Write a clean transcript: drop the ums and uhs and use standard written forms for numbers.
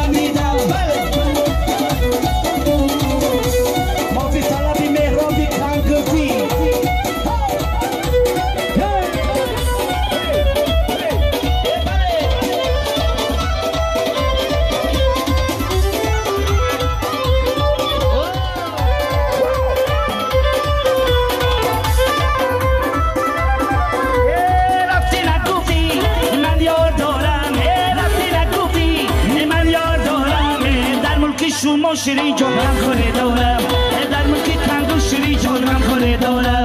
Фаҳмидам. Мофи талаби меҳроби кангуртӣ. Рафти, нагуфтӣ, ман ёр дорам. Рафти, нагуфтӣ, ман ёр дорам. Дар мулки шумо, Ширинҷон, ман хоне дорам. Дар мулки кангур, Ширинҷон, ман хоне дорам.